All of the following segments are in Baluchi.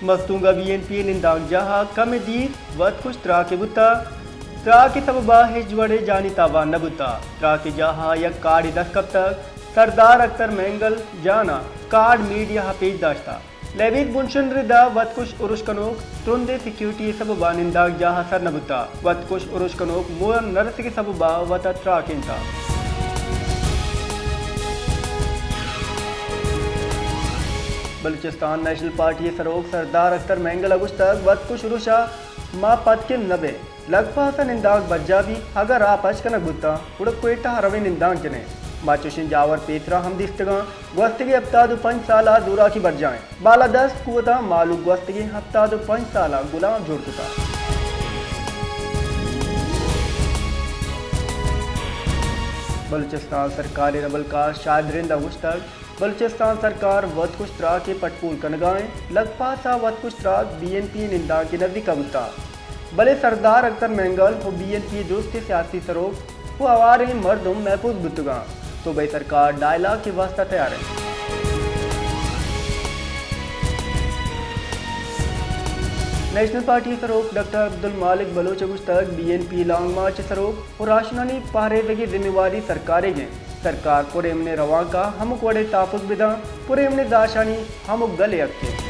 مستونگ ءَ بی این پی ءِ نندانکجاہ ءَ کمے دیر وتکش تراکے بوتگ۔ تراک ءِ سبب ءَ ہچ وڑیں جانی تاوان نہ بوتگ۔ تراک ءِ جاہ ءَ یک کارڈے دست کپتگ۔ سردار اختر مینگل جان ءَ کارڈ میڈیا ءَ پیش داشتگ۔ لیبیز بنشن ءِ رد ءَ وتکش ارش کنوک ترندیں سیکیورٹی ءِ سبب ءَ نندانکجاہ ءَ سر نہ بوتگ۔ وتکش ارش کنوک موہ ءَ نہ رسگ ءِ سبب ءَ وت ءَ تراکینتگ۔ بلوچستان نیشنل پارٹی ءِ سروک سردار اختر مینگل ءَ گوشتگ، وتکش ارش ءَ ما پدکند نہ بیں۔ لگپاس ءَ نندانک برجاہ بیت، اگاں راہ پچ کنگ بوتاں، گڑا کوئٹہ ءَ رویں نندانک جنیں۔ ما چوشیں جاور پیسرا ہم دیستگاں۔ گوستگیں ہپتاد ءُ پنچ سال ءَ زوراکی برجاہ انت۔ بالادست قوتاں مھلوک گوستگیں ہپتاد ءُ پنچ سال ءَ گلام جوڑ کتگ۔ بلوچستان سرکار ءِ ربلکار شاہد رند ءَ گوشتگ، بلوچستان سرکار وتکش تراک ءِ پٹ پول کنگ ءَ انت، لگپاس ءَ وتکش تراک بی این پی ءِ نندانک ءِ نزیک ءَ بوتگ، بلے سردار اختر مینگل ءُ بی این پی ءِ درستیں سیاسی سروک ءُ ہواریں مردم محفوظ بوتگ انت۔ صوبائی سرکار ڈائیلاگ ءِ واستہ تیار انت۔ نیشنل پارٹی ءِ سروک ڈاکٹر عبدالمالک بلوچ ءَ گوشتگ، بی این پی ءِ لانگ مارچ ءِ سروک ءُ راہشونانی پہریزگی ذمہ واری سرکار ئیگ انت۔ سرکار پرایمن ءِ روانک ءَ ہمک وڑ ءِ تحفظ بدنت، پرایمن ءِ زہرشانی ہمک گل ءِ حق انت۔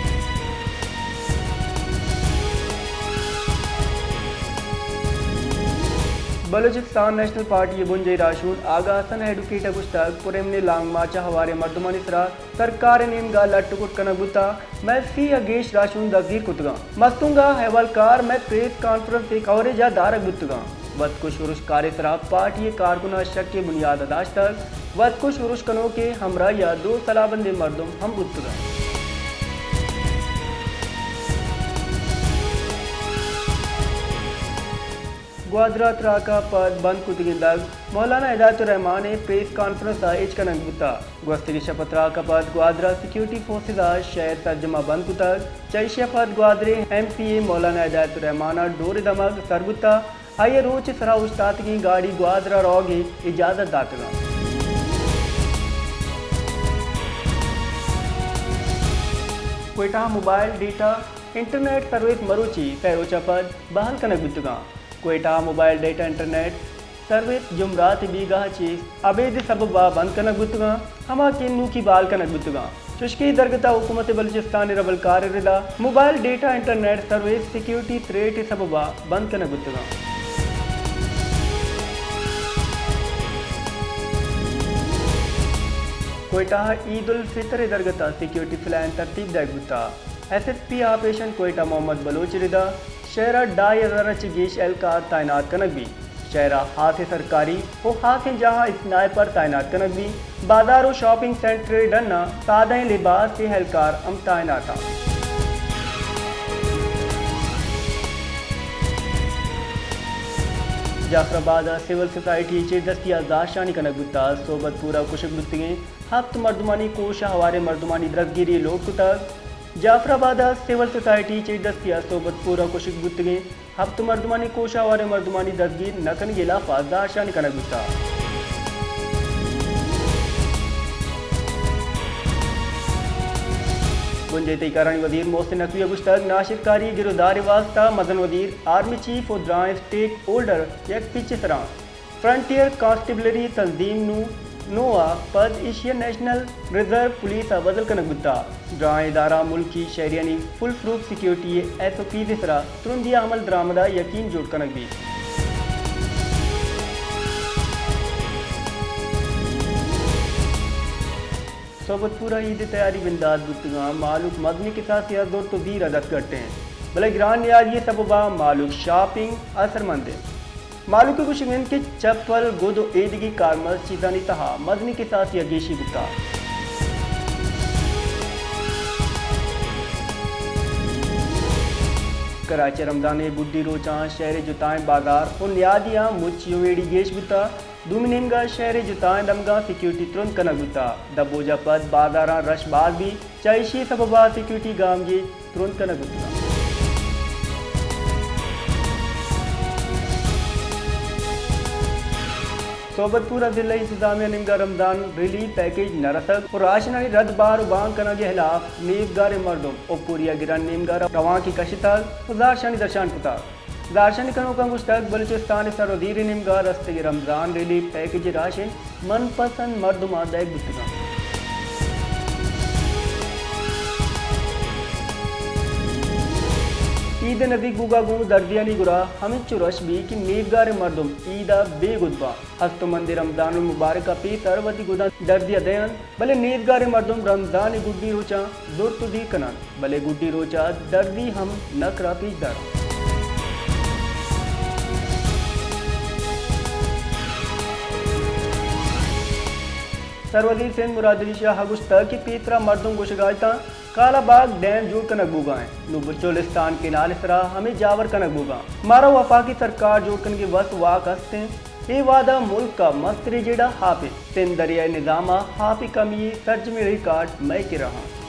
بلوچستان نیشنل پارٹی ءِ بنجاہی راہشون آغا حسن ایڈووکیٹ ءَ گوشتگ، پرایمن ءِ لانگ مارچ ءَ ہواریں مردمانی سرا سرکار ءِ نیمگ ءَ لٹ ءُ کٹ کنگ بوتگ، مئے سی ءَ گیش راہشون دزگیر کتگ انت۔ مستونگ ءَ احوالکار مئے پریس کانفرنس ءِ کوریج ءَ دارگ بوتگ انت۔ وتکش ارشکار ءِ سرا پارٹی ءِ کارکناں شک ءِ بنیاد ءَ داشتگ۔ وتکش ارش کنوک ءِ ہمراہی ءَ دو سلاہ بندیں مردم ہم بوتگ انت۔ گوادر ءَ تراک ءَ پد بند کتگیں دگ مولانا ہدایت الرحمان ءِ پریس کانفرنس ءَ ہچ کنگ بوتگ۔ گوستگیں شپ ءَ تراک ءَ پد گوادر ءَ سیکیورٹی فورسز ءَ شہر سرجم ءَ بند کتگ۔ چہ ایشی ءَ پد گوادر ءِ ایم پی اے مولانا ہدایت الرحمان ءَ ڈور ءِ دمگ سر بوتگ۔ آئی ءَ روچ ءِ سرا اوشتاتگیں گاڑی گوادر ءَ روگ ءِ اجازت داتگ انت۔ کوئٹہ ءَ موبائل ڈیٹا انٹرنیٹ سروس مروچی سئے روچ ءَ پد بحال کنگ بوتگ انت۔ کوئٹہ ءَ موبائل ڈیٹا انٹرنیٹ سروس جمعرات ءِ بیگاہ ءَ چہ ابید ءِ سبب ءَ بند کنگ بوتگ انت، ہما کہ نوکی بحال کنگ بوتگ انت۔ چوشکہ اے درگت ءَ حکومت بلوچستان ءِ ربلکار ءِ رد ءَ mobile data internet service security threat ءِ سبب ءَ بند کنگ بوتگ انت۔ کوئٹہ ءَ عید الفطر ءِ درگت ءَ سیکیورٹی فلائن ترتیب دئیگ بوتگ۔ S S P operation Quetta Muhammad Baloch ءِ رد ءَ شہر ءَ ڈھائی ہزار ءَ چہ گیش اہلکار تعینات کنگ بیت۔ شہر ءَ ہاسیں سرکاری ءُ ہاسیں جاہاں اسنائپر تعینات کنگ بیت۔ بازار ءُ شاپنگ سینٹر ءِ ڈن ءَ سادہ ایں لباس ءِ اہلکار ہم تعینات انت۔ جعفر آباد ءَ سول سوسائٹی ءِ چیردستی ءَ زہرشانی کنگ بوتگ۔ صحبت پور ءَ کشگ بوتگیں ہپت مردمانی کوش ءَ ہواریں مردمانی درزگیری لوٹ کتگ۔ جعفر آباد ءَ سول سوسائٹی ءِ چیردستی ءَ صحبت پور ءَ کشگ بوتگیں ہپت مردمانی کوش ءَ ہواریں مردمانی دزگیر نہ کنگ ءِ ہلاپ ءَ زہرشانی کنگ بوتگ۔ بنجاہی تہی کارانی وزیر محسن نقوی ءَ گوشتگ، ناشرکاری ءِ گر ءُ دار ءِ واستہ مزن وزیر، آرمی چیف ءُ درائیں اسٹیک ہولڈر یک پچ ءِ سرا انت۔ فرنٹیئر کانسٹیبلری تنظیم نو، نو ءَ پد ایشی ءَ نیشنل ریزرو پولیس ءَ بدل کنگ بوتگ۔ درائیں ادارہ ملکی شہریانی فول پروف سیکیورٹی ءِ ایس او پیز ءِ سرا ترندی ءَ عمل درآمد ءَ یقین جوڑ کنگ بیت۔ صحبت پور ءَ عید ءِ تیاری بندات بوتگاں، مہلوک مزنیں کساسے ءَ زرت ءُ زیر ءَ دست گٹ انت، بلے گران نیادی ءِ سبب ءَ مہلوک شاپنگ ءَ اثرمند انت۔ مہلوک ءِ گوشگ انت کہ چپل، گد ءُ ایدگہ کارمرز چیزانی تہا مزنیں کساسے ءَ گیشی بوتگ۔ کراچی ءَ رمضان ءِ بڈی روچاں شہر ءِ جتائیں بازار ءُ نیادیاں مچی ءُ ویڑی گیش بوتگ۔ دومی نیمگ ءَ شہر ءِ جتائیں دمگاں سیکیورٹی ترند کنگ بوتگ۔ دبوج ءَ پد بازاراں رش باز بیت، چہ ایشی ءِ سبب ءَ سیکیورٹی گامگیج ترند کنگ بوتگ انت۔ صحبت پور ء ضلعی انتظامیہ نیمگا رمضان ریلیف پیکج نہ رسگ و راشنانی رد بار و بانگ کنگ ء ہلاف نیزگاریں مردم و پوریہ گران نیمگا روانکے کشتگ و زہرشانی درشان کتگ۔ زہرشانی کنوکاں گوشتگ بلوچستان ء سروزیر ء نیمگا رستگیں رمضان ریلیف پیکج ء راشن من پسند مردماں دئیگ بوتگاں۔ عید ء نزیک بوگا گوں دردیانی گورا ہمینچو رش بی کہ نیزگاریں مردم عید ء بے گد باں۔ ہستومندیں رمضان المبارک ء پیسر وتی گداں دردی ء دئینت، بلے نیزگاریں مردم رمضان ء گڈی روچاں زرت و دیر کننت، بلے گڈی روچ ء دردی ہم نکر ء پیش دارنت۔ سروزیر سندھ مراد علی شاہ ء گوشتگ کہ پیسرا مردم گوشگا اتاں کالا باغ ڈیم جوڑ کنگ بوگا انت، نوں بچولستان کینال ء سرا ہمے جاور کنگ بوگا۔ مارا وفاقی سرکار جوڑ کنگے وس واک است انت۔ اے وہدا ملک ء مستریں جیڑہ آپ انت۔ سندھ دریائے نظام ء آپ ء کمی ء سرجمیں ریکارڈ مئے کرا انت۔